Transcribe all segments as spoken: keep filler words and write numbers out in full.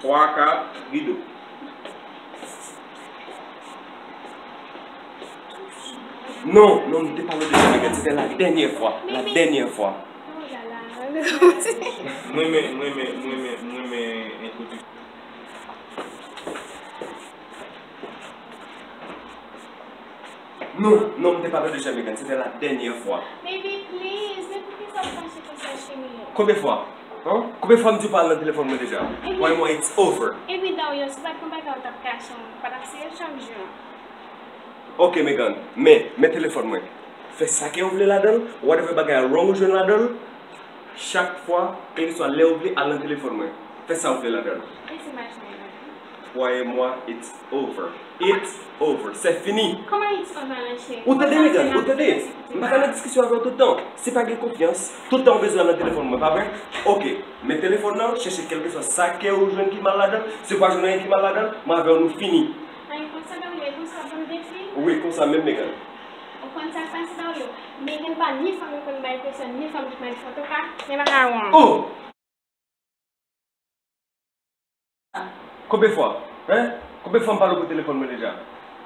Twa, kat, rido. Non, non, m te pale w deja, Megan. Se te la dènyè fwa. La dènyè fwa. Oh la la. M renmen, m renmen, m renmen, m renmen entwodiksyon. Non, non, m te pale w deja, Megan. Se te la dènyè fwa. Baby, please, men poukisa w fache konsa, cheri? Konbyen fwa? Hein? Konbyen fwa m di w pa al nan telefòn mwen deja? Pwoy mwen, it's over. Epi Dario, si w pa t konn bagay ou t ap kache, ou pa t ap sere chak jou. Ok, Megan, men, men telefòn mwen. Fè sa ke w vle ladan l, whatever bagay wrong ou jwenn ladan l, chak fwa, kèlkeswa lè w vle, al nan telefòn mwen. Fè sa w vle ladan l. Pwoy mwen, it's over. It's over. Se fini. Kòman it's over la, cheri? Ou tande, Megan? Ou tande? M pa ka nan diskisyon avè w tout tan. Si pa gen konfyans, tout tan ou bezwen al nan telefòn mwen, pa vre? Ok. Men telefòn nan, chèche kèlkeswa sa ke ou jwenn ki mal ladan l. Si ou pa jwenn anyen ki mal ladan l, mwen avè w nou fini. Ay, konsa, Dario, e konsa w ap ban m defi? Wi, konsa menm, Megan. Ou konn sa k pase, Dario? Megan pa ni fanm li konn bay presyon, ni fanm li konn bay foto pa, men pa ka won. Oh! Konbyen fwa? Hein? Konbyen fwa m pale w pou telefòn mwen deja?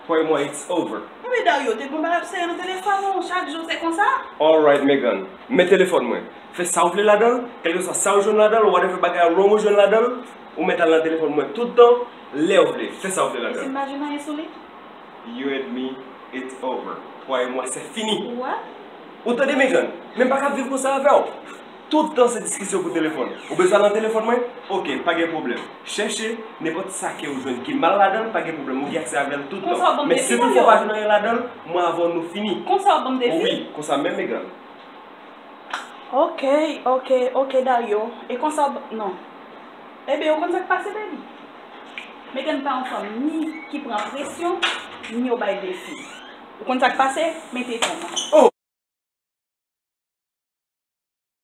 Pwoy mwen, it's over. Enben Dario, te gon bagay ap sere nan telefòn ou, chak jou se konsa? Alright, Megan. Men telefòn mwen. Fè sa w vle ladan l, kèlkeswa sa w jwenn ladan l, whatever bagay wrong ou jwenn ladan l, ou mèt al nan telefòn mwen tout tan, lè w vle. Fè sa w vle ladan l. Esi m pa jwenn anyen sou li? You and me, it's over. Pwoy mwen, se fini. What? Ou tande, Megan? Men m pa ka viv konsa avè w. Tout tan se diskisyon pou telefòn. Ou bezwen al nan telefòn mwen? Ok, pa gen pwoblèm. Chèche nenpòt sa ke ou jwenn ki mal ladan l, pa gen pwoblèm. Ou gen aksè avè l tout tan. Men si toutfwa w pa jwenn anyen ladan l, mwen avè w nou fini. Konsa w ap ban m defi? Wi, konsa menm, Megan. Ok, ok, ok, Dario. E konsa w ap, non. Ebyen, ou konn sa k pase, baby? Megan pa yon fanm ni ki pran presyon, ni yo bay defi. Ou konn sa k pase? Mete tan. Oh!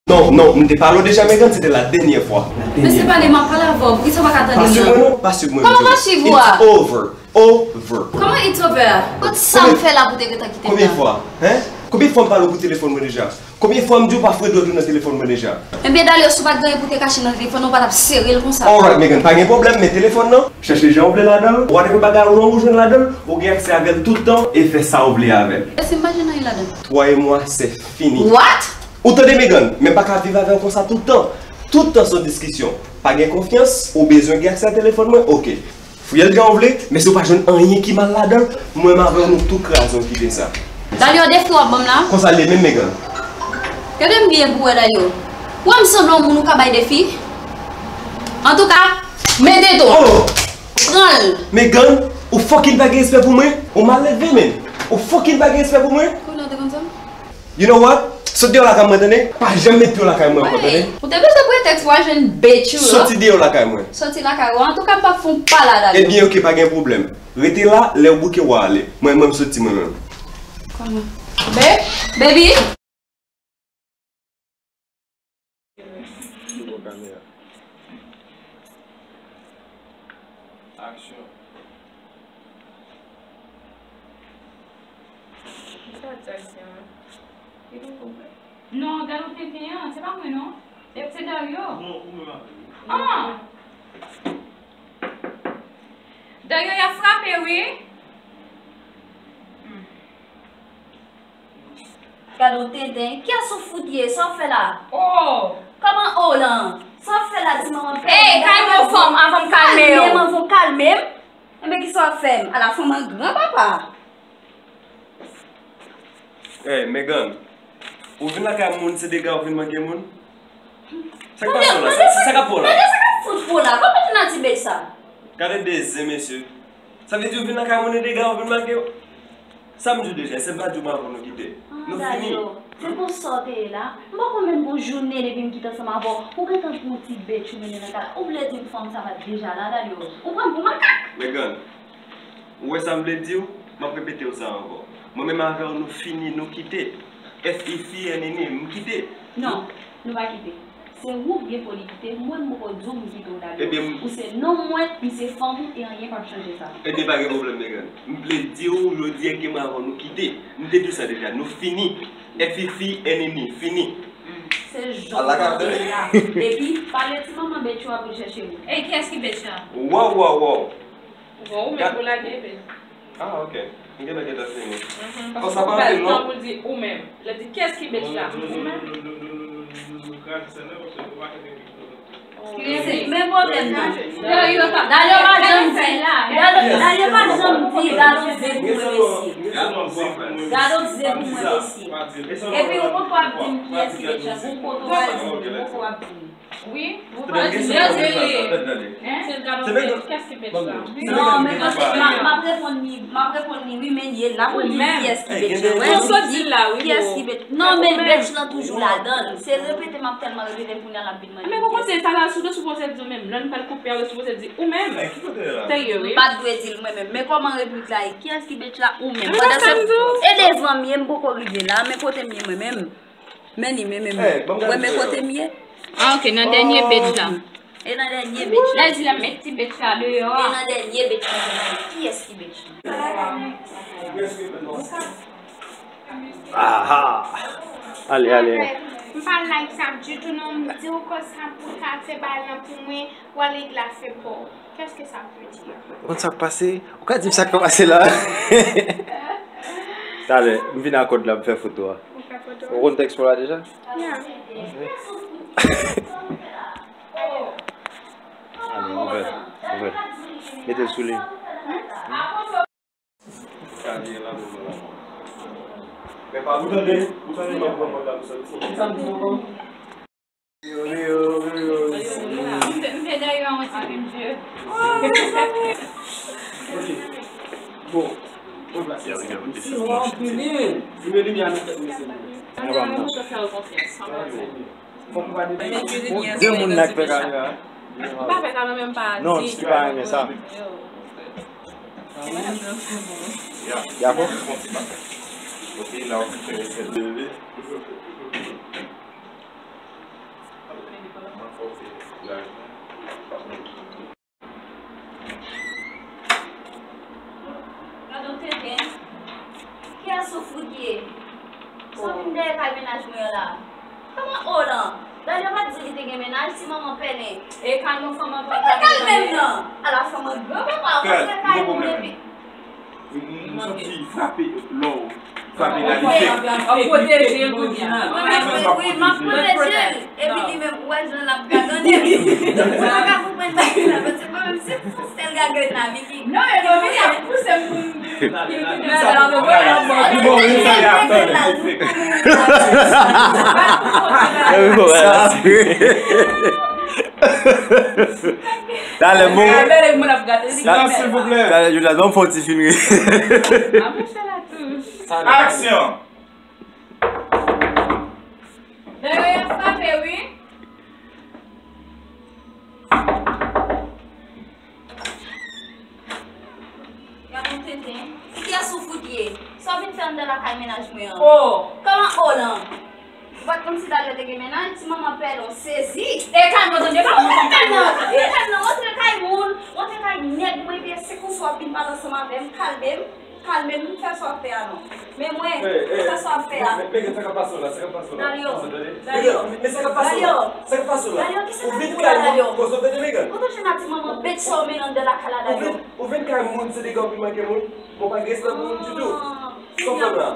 Non, non, m te pale w deja, Megan, se te la dènyè fwa. Mesye, pale, m ap pale avè w. Poukisa w pa ka tande m nan? Pa swiv mwen non, pa swiv mwen. Kòman pa swiv ou a? It's over. Over. Kòman it's over? Kot sa m fè la pou te gentan kite m la? Konbyen fwa? Hein? Konbyen fwa m pale w pou telefòn mwen deja? Konbyen fwa m di w pa foure dwèt ou nan telefòn mwen deja? Ebyen, Dario, si w pa t gen anyen pou te kache nan telefòn nan, ou pa t ap sere l konsa. Alright, Megan, pa gen pwoblèm, men telefòn nan, chèche jan w vle ladan l, whatever bagay wrong ou jwenn ladan l, ou gen aksè avè l tout tan e fè sa w vle avè l. E si m pa jwenn anyen ladan l? Pwoy mwen, se fini. What? Ou tande, Megan, men m pa ka viv avè w konsa tout tan. Tout tan se yon diskisyon. Pa gen konfyans, ou bezwen gen aksè a telefòn mwen, ok. Fouye l jan w vle, men si w pa jwenn anyen ki mal ladan l, mwen m avè w nou tou kraze yon kite sa. Dario, defi w ap ban m la? Konsa l ye menm, Megan. Gade m byen pou w wè, Dario. Ou wè m sanble yon moun ou ka bay defi? Antouka, mete tou. Oh! Pran l! Megan, ou fucking pa gen respè pou mwen? Ou mal leve, men. Ou fucking pa gen respè pou mwen? Kounye a w te konn sa? You know what? Sot deyò lakay mwen, tande? Pa janm met pye w lakay mwen ankò, tande? Ou te bezwen pretèks pou w al jwenn bèt ou yo. Soti deyò lakay mwen. Soti lakay ou. Antouka, m p ap fè w pa la, Dario. Ebyen, ok, pa gen pwoblèm. Rete la, lè w bouke, w a ale. Mwen, mwen, m soti, mwen menm. Kòman? Be-, baby? Nouvo kamera. Aksyon. Kisa w ap di aksyon an? Li poko prè. Non, gade w tenten an, se pa mwen non. Se, se Dario. Non, ou menm avè l. Ah! Dario, y ap frape wi. Hmm. Gade w tenten. Kiyès ou fout ye? Sa w fè la? Oh! Kòman oh lan? Sa w fè la? Di manman pè. Ey, kalme w fanm, avan m kalme w. Kalme m, avan w kalme m. Enben kisa w ap fè m? Ala fanm an gran papa. Ey, Megan, ou vin lakay moun, se dega ou vin manke moun? Sa k pase w la? Sa, sa k ap pran w la? Gade sa k ap fout pou w la. Konprann nan ti bèt sa. Gade de zen, mesye. Sa vle di ou vin lakay moun e dega ou vin manke yo? Sa m di w deja, se m pa di w m avè w nou kite. Nou fini. Se pou sa w te ye la. M pa konn menm gon jounen depi m kite ansanm avè w. Ou gentan pran yon ti bèt ou mennen nan kay la. Ou vle di m fanm sa pa t deja la, Dario? Ou pran m pou makak? Megan, ou wè sa m vle di w? M ap repete w sa ankò. Mwen menm avè w, nou fini, nou kite. F I F I N N I, m kite. Non, nou pa kite. Se ou ki gen foli kite, mwen m poko di w m kite w, Dario. Ebyen, m... Ou se nonm mwen, m se fanm ou, e anyen p ap chanje sa. Ebyen, pa gen pwoblèm, Megan. M vle di w jodi a ke mwen avè w nou kite. M te di w sa deja, nou fini. F I F I N N I, fini. Hmm. Se jan w ap pale la. Epi, pale ti manman bèt yo ap vin chèche ou. E kiyès ki bèt la? Wow, wow, wow. Bon, ou menm pou lage, men. Ah, ok. M gentan gentan fini. Paske sa pa anpil non. Pou l di ou menm. Lè di, kiyès ki bèt la? Ou menm. Men pwoblèm nan. Dalio pa janm di. Dalio pa janm di. Gade w zen pou mwen, mesye. Gade w zen pou mwen, mesye. Epi ou poko ap di m kiyès ki bèt la. Ou kote w al di m, ou poko ap di m. Wi, ou pa di m. Kiyès ki bèt la? Non, men m ap reponn li, m ap reponn li, wi, men li la pou l di kiyès ki bèt la. Ou sot di l la, wi. Kiyès ki bèt? Non, men bèt lan toujou ladan l. Se repete, m ap tèlman repete l kounye a l ap vin mande. Men pou kote, talè a sou de sipoze di ou menm. Lè n pral koupe a, ou sipoze di ou menm. Te ye, wi. M pa t dwe di l mwen menm. Men kòman replik la ye? Kiyès ki bèt la? Ou menm. Pandan se, e de zanmi, m poko rive la, men kote m ye mwen menm? Men li, men, men, men. Wè, men kote m ye? Ah, ok, nan dènye bèt la. E nan dènye bèt la. Lè di l ap met ti bèt la deyò a. E nan dènye bèt la, kiyès ki bèt la? Aha! Ale, ale. M pa like sa ditou non, m di w konsa pou ka fè bagay lan pou mwen, w ale glase po w. Qu'est-ce que ça veut dire? Ou konn sa k pase? Ou ka di m sa k pase la? Talè, m vin ak kòd la, m fè foto a. Ou fè foto a? Ou konn tèks pou la deja? Yeah. Ale, ouvè l, ouvè l. Mete l sou li. Men pa ou tande, ou tande m ap pran kòd la pou sòti. Sa m di ankò? Yo, yo, yo, yo. M te, m te dèyè yon ti pil. Ok. Bon. Bon, plas. Si w ap vini. Limen limyè a nan tèt mesye. Ann fè yo konfyans, ann fè yo konfyans. Fòk ou pa depi. Ou gen moun nan k fè kamera. M pa fè kamera, men m pa di. Non, ki pa renmen sa. Yo. Ya, bon. Ok, la, ou fè sèt de leve. Gade yon tenten. Kiyès ou fout ye? Sa w vin dèyè kay mennaj mwen an la? Kòman o lan? Dayè pa t di li te gen mennaj, ti manman pèlen. E kay yon fanm an gran papa. Kay menm nan. Ala fanm an gran papa, rantre kay moun epi. M, m, m santi frape lò, frape la li fèk. W ap pwoteje l kounye a. Wi, wi, wi, m ap pwoteje l. Epi li menm, ou wè jan l ap gade. Ou pa ka konprann bagay la, paske mwen menm se pou sèl gagay la, Miki. Non, e non, Miki ap pouse m pou m. Talè, bon. Silvouplè. Talè, Jonas, ban m fè yon ti fini. Aksyon! Dèyè a frape, wi. Gad yon tenten. Kiyès ou fout ye? Sa w vin fè anndan lakay mennaj mwen an? O! Kòman o lan? Ou pa t konn si Dalè te gen mennaj? Ti manman pèlen w sezi. E kay mwen tande pa mwen konprann. E kay nan rantre kay moun, rantre kay nèg mwen, epi se konsa w ap vin pale ansanm avè m, kalme m, kalme m, m fè sa w ap fè a non. Men mwen, m fè sa w ap fè a. Megan, sa k ap pase w la? Sa k ap pase w la? Dalio, Dalio, Megan, men sa k ap pase w la? Sa k ap pase w la? Dalio, kisa k ap pase w la, Dalio? Ou vin kay mwen, koz w tande Megan? Ou tande mati manman bèt sa w mennen anndan lakay la, Dalio? Ou vin kay moun, se degan pou manke moun. Bon, pa gen respè pou moun ditou. Konprann la.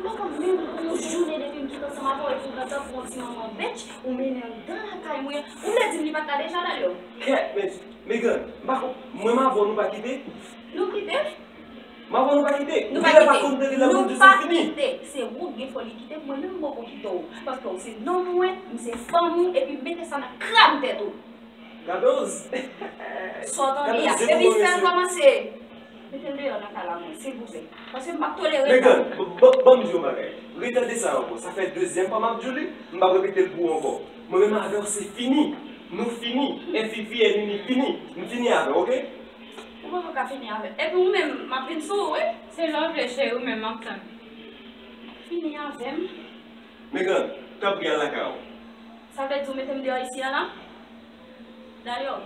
Mwen pa menm pou yon jounen depi m kite ansanm avè w epi w gentan pran ti manman bèt, ou mennen anndan lakay mwen. Ou vle di m li pa t la deja, Dalio? Kèt, men, Megan, m pa konn, mwen m avè w nou pa kite? Nou kite? M avè w nou pa kite? Nou pa kite. Nou pa kite. Se ou k gen fòl li kite m, mwen menm m poko kite w. Paske w se nonm mwen, m se fanm ou, epi m mete sa nan kran tèt ou. Gadoz! Sa w tande a. Epi fè l kòmanse mete l deyò nan kay la mwen, silvouplè. Paske m p ap tolere sa. Megan, ban m di w yon bagay. Retande sa ankò. Sa fè dezyèm fwa m ap di w li, m p ap repete l pou ou ankò. Mwen menm avè w se fini. Nou fini. Enfifi, ennmi fini. M fini avè w, oke? Ou poko ka fini avè m. Epi ou menm, m ap vin sou ou, wi. Se lè w vle, cheri, ou menm m ap tann. Fini avè m. Megan, tanpri al lakay ou. Sa vle di ou mete m deyò isi a la? Dayè,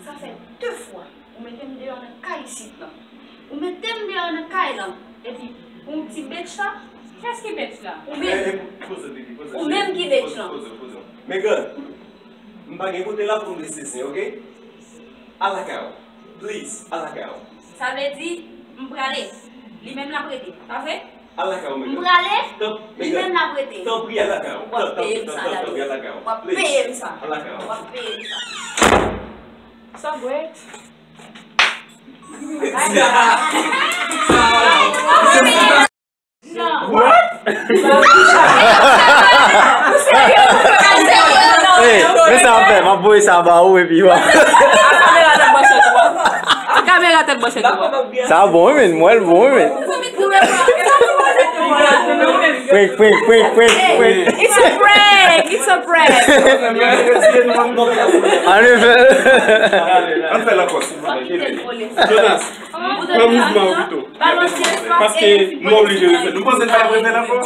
sa fè de fwa ou mete m deyò nan kay isit lan. Ou mete m deyò nan kay lan. Epi, pou yon ti bèt sa, Kiyès ki bitch la? Ou menm. Ou menm ki bitch lan. Megan, m pa gen kote la pou m rete, ok? Al lakay ou. Please, al lakay ou. Sa vle di, m prale. Li menm l ap rete. Pa vre? Al lakay ou, Megan. M prale, li menm l ap rete. Tanpri, al lakay ou. W ap peye m sa, Dani. W ap peye m sa. Al lakay ou. W ap peye m sa. So great. What? Hey, men sa ap fè, m ap voye sa ba ou epi w ap. Kamera tèt bòchè tou. Sa bon, wi, men, m wè l bon, wi, men. Prank, prank, prank, prank, prank. It's a prank, it's a prank. Ann fè. Ann fè l ankò, silvouplè. Jonas. Pran mouvman an pito. Paske nou oblije refè l. Nou panse n pa t ap refè l ankò?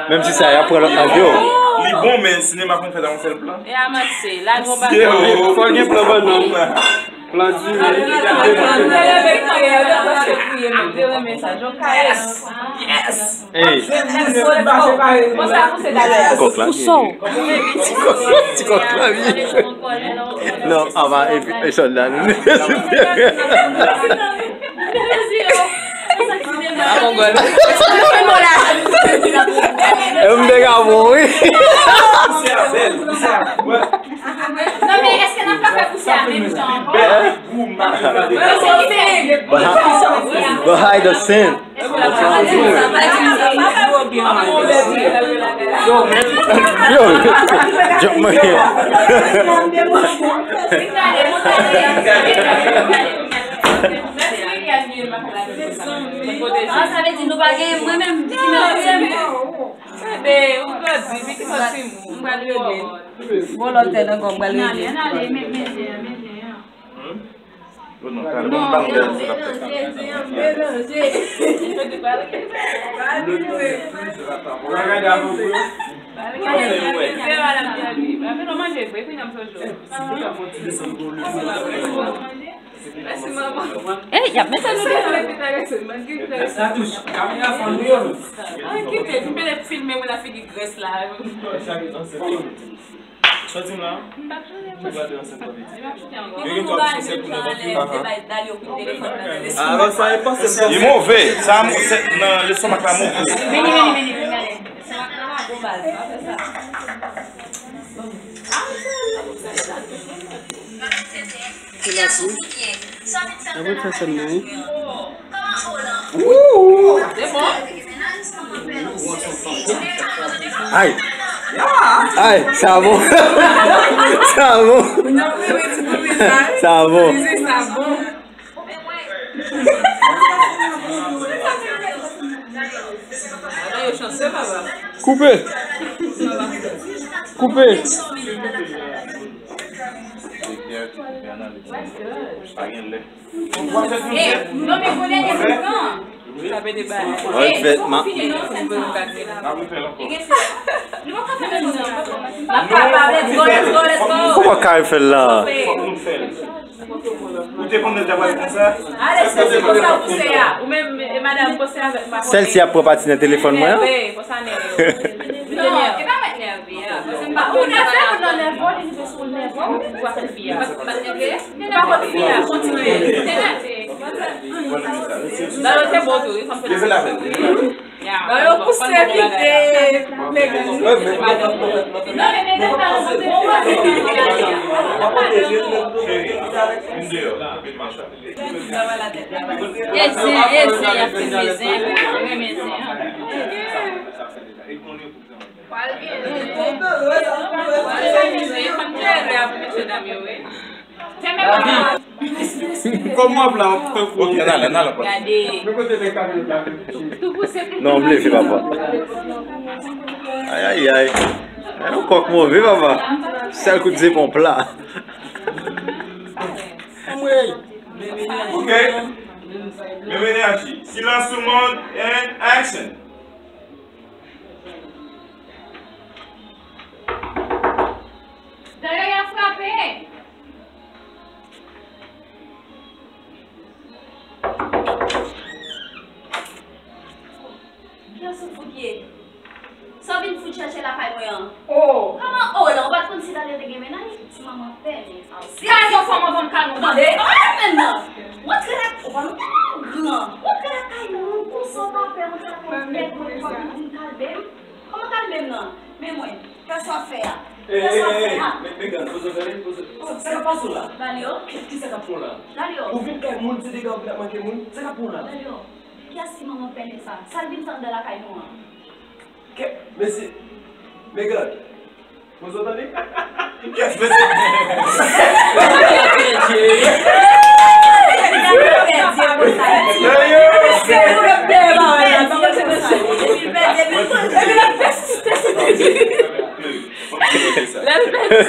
Menm si sa, y ap pran lòt nèg yo. Li bon, men sinema konn fèt a yon sèl plan. E a matche, lage yon bagay. Fò gen plan bannann. Plan diri. Yes! Yes! Ey. Kòk la byen. Ti kòk la byen. Non, ava epi e sòlda nou. E m te ka bon, wi. Non, men èske n ap ka fè pousyè a menm jan ankò? Behind the scene. Yo, jump man. Ah, sa vle di nou pa genyen mwen menm ki mèt. Bebe, ou dwe di, men ki sòti mou. Bon, lòt tè nan gòm, pral regle. Oh non, talè, bon, m pa konn lè se l ap fè sa. Melanje, melanje. Mèsi, manman. Ey, y ap mete nou deyò. Kite, m pede filme mwen nan figi grès la. Sòti m la. Mwen gade ansent pou piti. Yo gen twa konsèy pou nou konpli. Alò sa e panse. Li move. Sa mo- se- nan lestomak la move. Vini, vini, vini, vini, gade. Apre sa sèl mwen. Ay! Ay, sa bon! Sa bon! Sa bon! Koupe! Koupe! Mwen fè ma- Kòman Kay fè l la? Ou te konn deja pral konsa? Sèl si ap pran pati nan telefòn mwen an. Leve la vin. Ba yo pouse kite. E zen, e zen, y ap filme zen, renmen zen. Kòm w ap la, w ap tankou. Ok, n ale, n ale ankò. Gade. Non, m leve, papa. Ay, ay, ay. Ay, yon kòk move, papa. Sèl kout zepon pla. Ok. Menm enèji. Silans tout moun, and action. Dayè y ap frape. Sou fout ye. Sa w vin fout chèche lakay mwen an? Oh! Kòman oh la? Ou pa t konn si Dalio te gen mennaj? Ti manman pèlen sa. Kay yo fò mwen vann kay nou, tande? Oh, men nan! Ou antre la, ou pa nou tèlman gran. Ou antre lakay nou, konsa w pa pè, ou antre lakay nèg mwen, ou pa vin kalme m. Kòman kalme m nan? Men mwen, fè sa w ap fè a. Fè sa w ap fè a. Megan, poze w tande, poze. Sa k ap pase w la? Dalio. Ki, ki sa k ap fè w la? Dalio. Ou vin kay moun, se dega w vin ap manke moun? Sa k ap fè w la? Dalio. Kiyès ki manman pèlen sa? Sa l vin fè anndan lakay nou an? Kè, mesye, Megan, poze w tande. Kè, mesye. Lè l pèdi.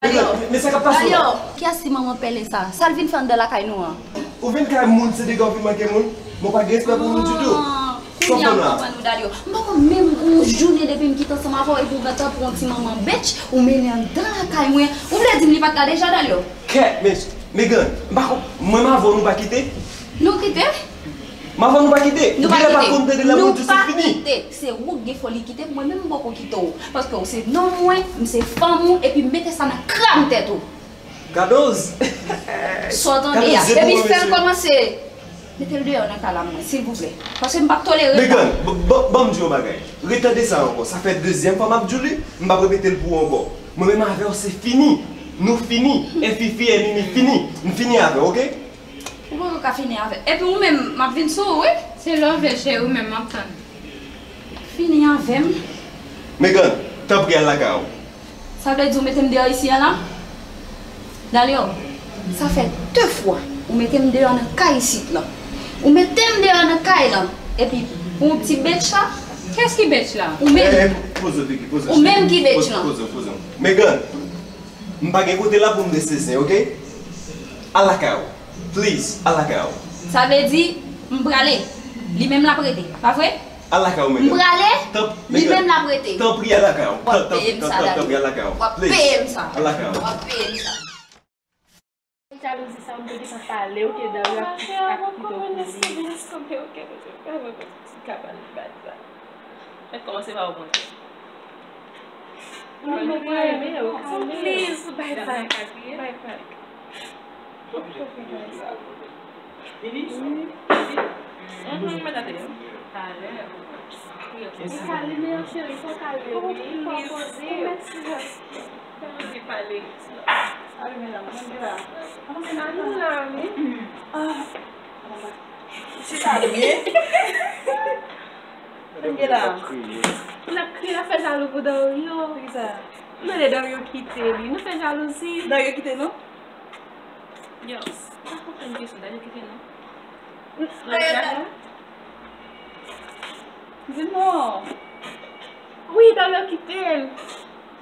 Dalio, men sa k ap pase w la? Dalio, kiyès ki manman pèlen sa? Sa l vin fè anndan lakay nou an? Ou vin kay moun, se dega w vin manke moun? Mwen pa gen respè pou moun ditou. Ah, kounye a m konprann ou, Dalio. M poko menm gon jounen depi m kite ansanm avè w epi w gentan pran yon ti manman bitch, ou mennen anndan lakay mwen. Ou vle di m li pa t la deja, Dalio? Kèt, men, Megan, m pa konp-, mwen m avè w nou pa kite? Nou kite? M avè w nou pa kite? Nou pa kite. Ou genlè pa konn tande lè moun di w se fini. Nou pa kite. Se ou k gen foli kite m, mwen menm m poko kite w. Paske w se nonm mwen, m se fanm ou, epi mete sa nan kran tèt ou. Kadoz! Sa w tande a. Kadoz, je te remercie. Epi fè l kòmanse. Mete l deyò nan kay la, mwen, silvouplè. Paske m p ap tolere sa. Megan, b-, b-, ban m di w yon bagay. Retande sa ankò. Sa fè dezyèm fwa m ap di w li, m p ap repete l pou ou ankò. Mwen menm avè w se fini. Nou fini. E Fifi, e Mimi fini. M fini avè w, oke? Ou poko ka fini avè. Epi ou menm, m ap vin sou ou, wi. Se love, cheri, ou menm m ap tann. Fini avè m. Megan, tanpri al lakay ou. Sa vle di ou mete m deyò isi a la? Dalio, sa fè de fwa ou mete m deyò nan kay isit la. Ou mete m deyò nan kay la. Epi, pou yon ti bitch la? Kiyès ki bitch la? Ou menm. Eh, eh, poze w, Vicky, poze w. Ou menm ki bitch la. Poze w, poze w. Megan, m pa gen kote la pou m rete zen, oke? Al lakay ou. Please, al lakay ou. Sa vle di, m prale. Li menm l ap rete, pa vre? Al lakay ou, Megan. M prale, li menm l ap rete. Tanpri, al lakay ou. W ap peye m sa, Dani. Tanpri, al lakay ou. W ap peye m sa. Al lakay ou. W ap peye m sa. Jalouzi sa, m te gentan pale w ke Dario ap kite w pou li. Mwen kòmanse pa w kontre. Please, bay vag. Bay vag. Vini? Mhm, mwen tande. Talè. Li kalme, cheri, fò kalme, wi. Fò poze. Fè anvi pale. Ale, medam, mwen gen la. Kòman se maten la, wi? Ah. Chita byen. Mwen gen la. N ap kriye, n ap fè jalou pou Dario. Poukisa? Nou lè Dario kite li. Nou fè jalouzi. Dario kite nou? Yo, m pa konprann kesyon Dario kite nou. Di non. Wi, Dario kite l.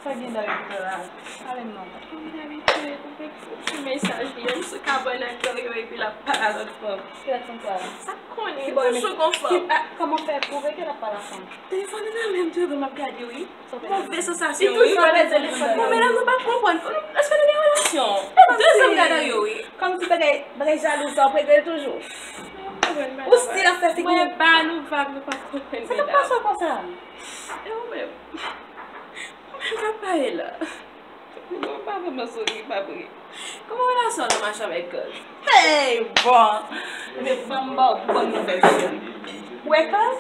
Sa gen Dario kite la? Pale m non. Kòm dabitid, ou fè ti mesaj li, m sou kabann ak Dario epi l ap pale a lòt fanm. Ki lòt fanm sa? Sa k konnen, toujou gon fanm. Kòman fè pwouve ke l ap pale a fanm? Telefòn li nan men m tou epi m ap gade wi. Move sansasyon wi. Bon, medam, nou pa konprann. Èske nou gen relasyon? Dezyèm gade yo wi. Kòmsi bagay, bagay jalou sa, w ap regle l toujou. Ou still ap fè figi. Mwen ba nou vag, nou pa konprann, medam. Sa k ap pase w konsa? E ou menm? Ou menm k ap pale la. Ou pa vrèman souri, pa vre? Kòman relasyon w nan mache avèk Kaz? Hey, bon! Ebyen, ban m ba w bòn nouvèl, cheri. Ou wè Kaz?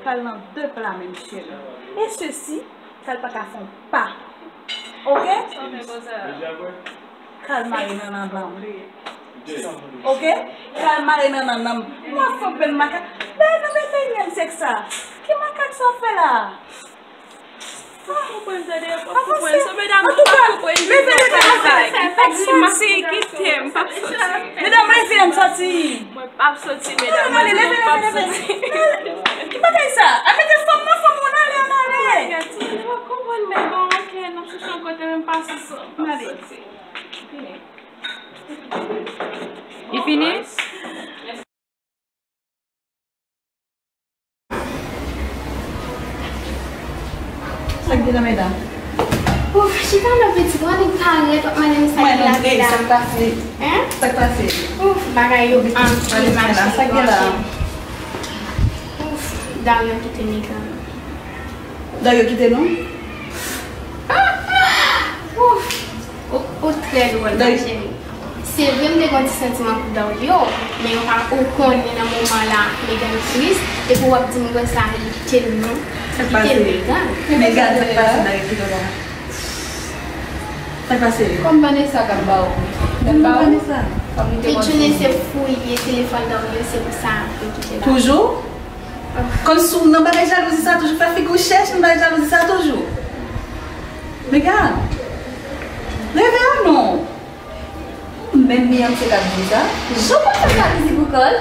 Kal nan de pla menm, cheri. E sesi, Kal pa ka fè yon pa. Oke? Sa w fè konsa? Kal mare nan nannan m. Oke? Kal mare nan nannan m. Mwen fè bèl makak. Bèl nan venteyinyèm syèk sa. Ki makak sa w fè la? Pa konprann, tande, pa konprann. Sa medam nou pa konprann. Leve, leve, leve. Mwen pa soti. Medam, leve, n soti. Mwen p ap soti, medam. Mwen di nou m p ap soti. Ki bagay sa? A mete fanm nan, fanm ou n ale, n ale. Mwen pa konprann, men bon, oke, n ap chèche yon kote, men m pa soti. N ale. Li fini? Sa k gen nan medam? Ouf, chita la, pitit, w ale ka Arèt, w ap mande m sa ki lavi la. Sa k pase? Hein? Sa k pase? Ouf, bagay yo anpil, machin yo anpil. Ouf, Dario kite Megan. Dario kite nou? Ouf, ou, ou trè dwòl, ma cheri. Se vre, m te gen yon ti santiman pou Dario, men ou pa, ou konnen nan moman la, Megan tris, epi w ap di m konsa, li kite l non. Li kite Megan. Megan, sa k pase, Dario kite w la? Sa k pase? Kòm Vanessa k ap ba w. Vanessa. Kòm li te konn Pitchoune se fouye telefòn Dario, se pou sa yo kite la. Toujou? Konn sou nan bagay jalouzi sa toujou, fè figi w chèch nan bagay jalouzi sa toujou. Megan, leve a non. Menm Beyoncé k ap di sa. Jan w konn fè jalouzi pou kò l?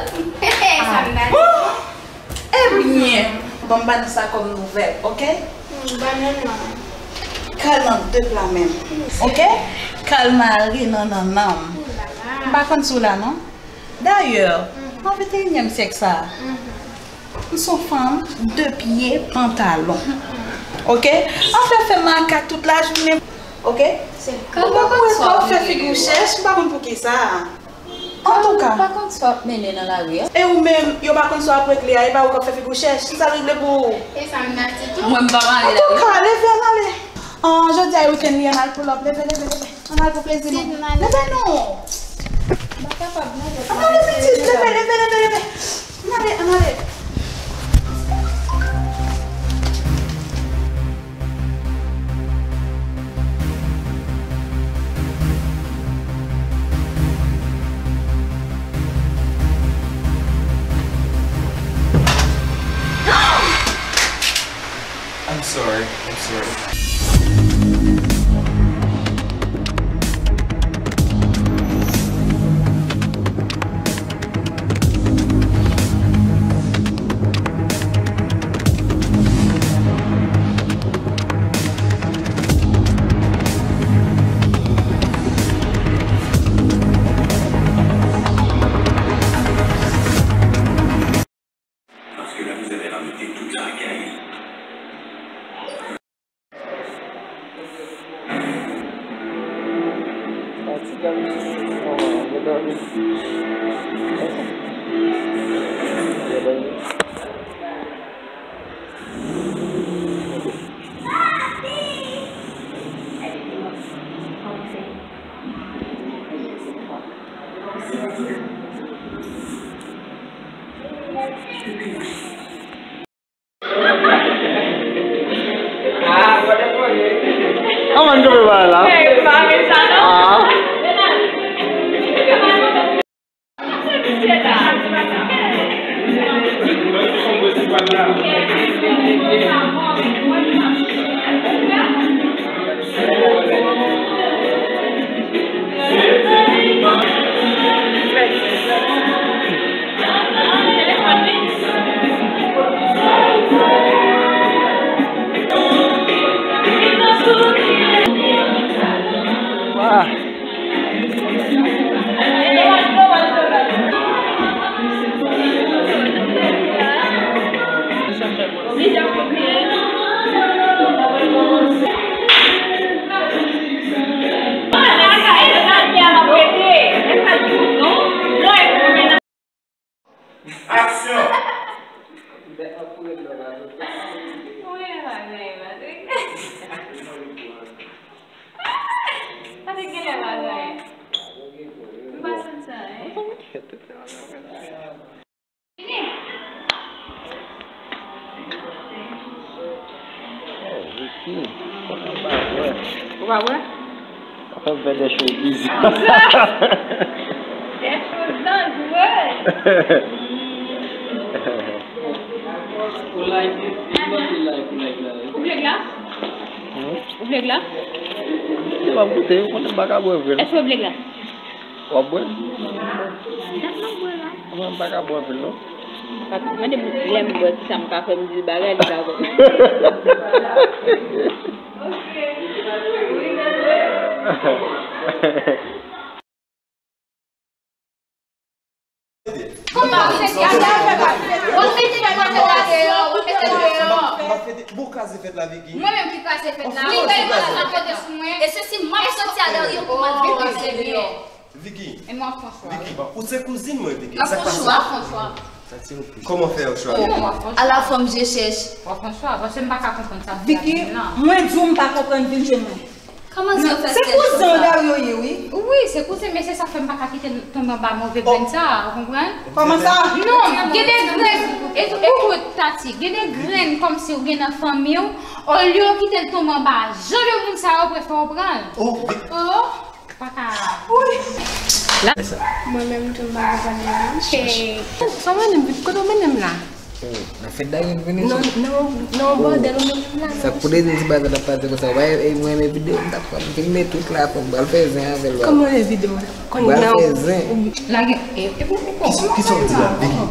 Sa m ta di. Ebyen, ban m ba nou sa kòm nouvèl, oke? Kal nan de pla menm, oke? Kal mare nan nannan m. M pa konn si w la non. Dayè, nan venteyinyèm syèk sa a, m se yon fanm de pye pantalon. Oke? Anfen, fè makak tout lajounen. Oke? Mwen pa konn sa w ap fè figi w chèch, m pa konn poukisa. Antouka. M pa konn sa w ap mennen nan lari a. E ou menm, yo pa konn sa w ap regle a, e pa ou k ap fè figi w chèch. Kisa l regle pou ou? E sa m ta di tou. Mwen, m pa mare lari. Antouka, leve, ann ale. An, jodi a e wikenn li, ann al pull up. Leve, leve, leve. Ann al pou plezi nou. Leve non. M pa kapab non. Ann ale, Metis, leve, leve, leve, leve. Ann ale, ann ale. I'm sorry. I'm sorry. Paske la mizè la mete tout lakay. Kòman n kanpe bagay la? Ah. Ah. Aksyon! Patrick genlè pa gen anyen. M pa santi anyen. Oh, Ricky, kòman w pa wè? Ou pa wè? Ap fè de showbiz. Des choses dangereuses. Ou like, ou like, ou like la. Ou vle glas? Hmm? Ou vle glas? Se pa goute, ou konnen m pa ka bwè vre non. Èske w vle glas? W ap bwè? Dat m ap bwè la. Mwen m pa ka bwè anpil non. Mande m lè m bwè kisa m ka fè, m di l bagay li pa konn. Kòman w se gade avè pa? W ap mete bagay la deyò, w ap mete l deyò. Bon, kraze fèt la, Vicky. Mwen menm ki kraze fèt la. Li bay yon atak pote sou mwen. E se si m ap soti a dèyè pou m al vin kraze deyò. Vicky. E mwen François. Vicky, ou se kouzin mwen, Vicky. Sa k pase? François, François. Kòman fè yo chwa? Ala fanm je chèch. François, paske m pa ka konprann sa. Vicky, mwen di w m pa konprann, vin jwenn mwen. Kòman sa w fè se kouzen w Dario ye, wi. Wi, se kouzen, men se sa fè m pa ka kite l tonbe anba move grenn sa, ou konprann? Kòman sa? Non, gen de grenn, e, ekout, Tati, gen de grenn kòmsi ou gen nan fanmi w, olye w kite l tonbe anba jan de moun sa yo, prefere w pran l. Oh, pa ka. Mwen menm tou m pa konprann nan. Sa w mennen m, kote w mennen m la? Oh, nan fèt Dayane vini sa? Non, non, non, bòdèl ou menm la. Sa k pou de ti bagay t ap pase konsa? Wè, e mwen renmen videyo, m t ap pran, m filme tout la, fò m pral fè zen avè l. Kòman renmen videyo? Pral fè zen. Lage, e, e pou, pou, pou. Kisa w di la, Vicky?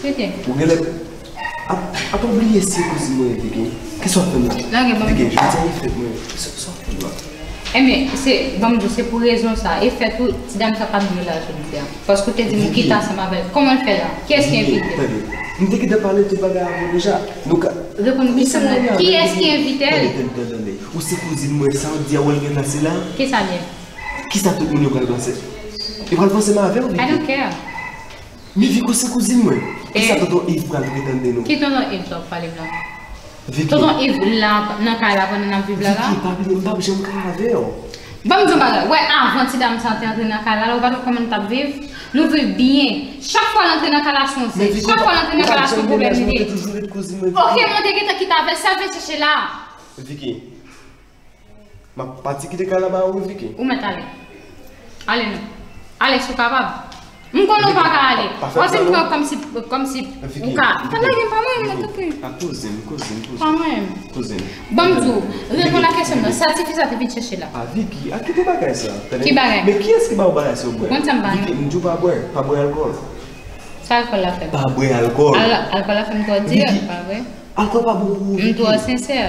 Rete. Ou genlè ap, ap bliye se kouzin mwen, Vicky. Kisa w ap fè m la? Lage, ban m. Vicky, jodi a e fèt mwen. Sa, sa w ap fè m la? Ebyen, se, ban m di w, se pou rezon sa. E fèt ou, ti dam sa pa t dwe la jodi a. Paske w te di m ou kite ansanm avè l. Kòman l fè la? Kiyès ki envite l? Tande, m te gentan pale tout bagay avè w deja. Nou ka... Reponn kesyon mwen. Kiyès ki envite l? Tande, tande, tande, tande. Ou se kouzin mwen, sa w di a, w wè l gentan se la? Kisa l ye? Kisa tout moun yo pral panse? Yo pral panse m avè w, Vicky. I don't care. Men Vicky, ou se kouzin mwen. Kisa tonton Yves pral pretann de nou? Ki tonton Yves sa w ap pale m la? Vicky. Tonton Yves la nan kay la pandan n ap viv la la? Vicky, pa bliye, m p ap janm ka avè w. Ban m di w bagay. Wè, avan ti dam sa te antre nan kay la, la, ou pa t wè kòman n t ap viv? Nou viv byen. Chak fwa l antre nan kay la, se yon zen. Chak fwa l antre nan kay la, se yon pwoblèm li te ye. Ok, mwen te gentan kite avè l, sa l vin chèche la? Vicky. M ap pati kite kay la ba ou, Vicky. Ou mèt ale. Ale non. Ale si w kapab. M konnen w pa ka ale. W ap fin pran kòmsi, kòmsi ou ka. Pa lage m, pa mwen menm, tanpri. Pa koze m, koze m, koze m. Pa mwen menm. Koze m. Ban m di w, reponn a kesyon m nan. Sa tifi sa te vin chèche la? A, Vicky, a, kite bagay sa. Ki bagay? Men kiyès ki ba ou bagay sa w bwè? Ou konn sa m pa renmen. Vicky, m di w pa bwè, pa bwè alkòl. Sa alkòl la fè m? Pa bwè alkòl. Al-, alkòl la fè m twò dirèk, pa vre? Alkòl pa bon pou ou, Vicky. M twò sensè.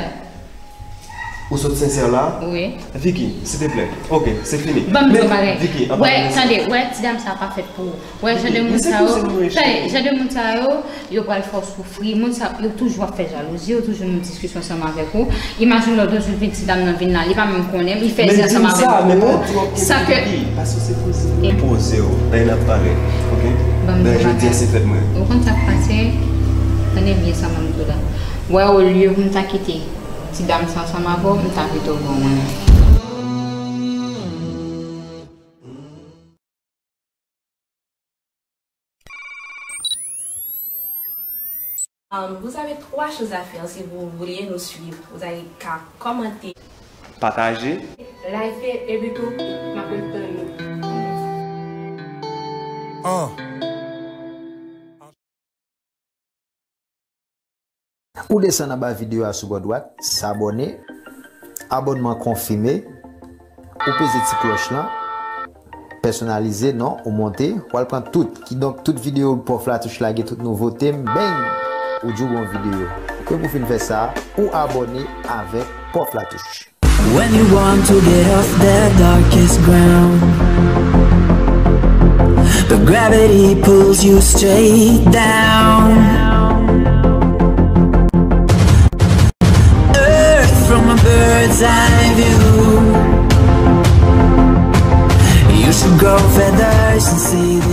Ou sot sensè la? Wi. Vicky, silteplè. Ok, se fini. Ban m di w bagay. Vicky, wè, tande, wè, ti dam sa pa fèt pou ou. Wè, jan de moun sa yo, tande, jan de moun sa yo, yo pral fè w soufri. Moun sa yo toujou ap fè jalouzi, yo toujou nan diskisyon ansanm avèk ou. Imajine lòt jou vin ti dam nan vin la, li pa menm konnen, li fè zen ansanm avèk ou. Sa ke... Paske se kouzin mwen. Poze w, lè n ap pale, ok? Ban m di w bagay. Jodi a se fèt mwen. Ou konn sa k pase? Tande byen sa m ap di w la. Wè, olye pou m ta kite ti dam sa ansanm avè w, m ta kite w bon mwen. Um, vous avez trois choses à faire si vous voulez nous suivre. Vous avez qu'à commenter. Pataje. Like, epi tou, m ap ret tann nou. Ou desann anba videyo a sou bò dwat, sabòne, abònman konfime, ou peze ti klòch lan, pèsonalize, non, ou monte, w al pran tout. Kidonk, tout videyo Prof Latouche lage, tout nouvote m, bang! Ou di w gon videyo. Epi pou fin fè sa, ou abòne avèk Prof Latouche. When you want to get off the darkest ground, but gravity pulls you straight down. Earth from a bird's eye view. You should grow feathers and see the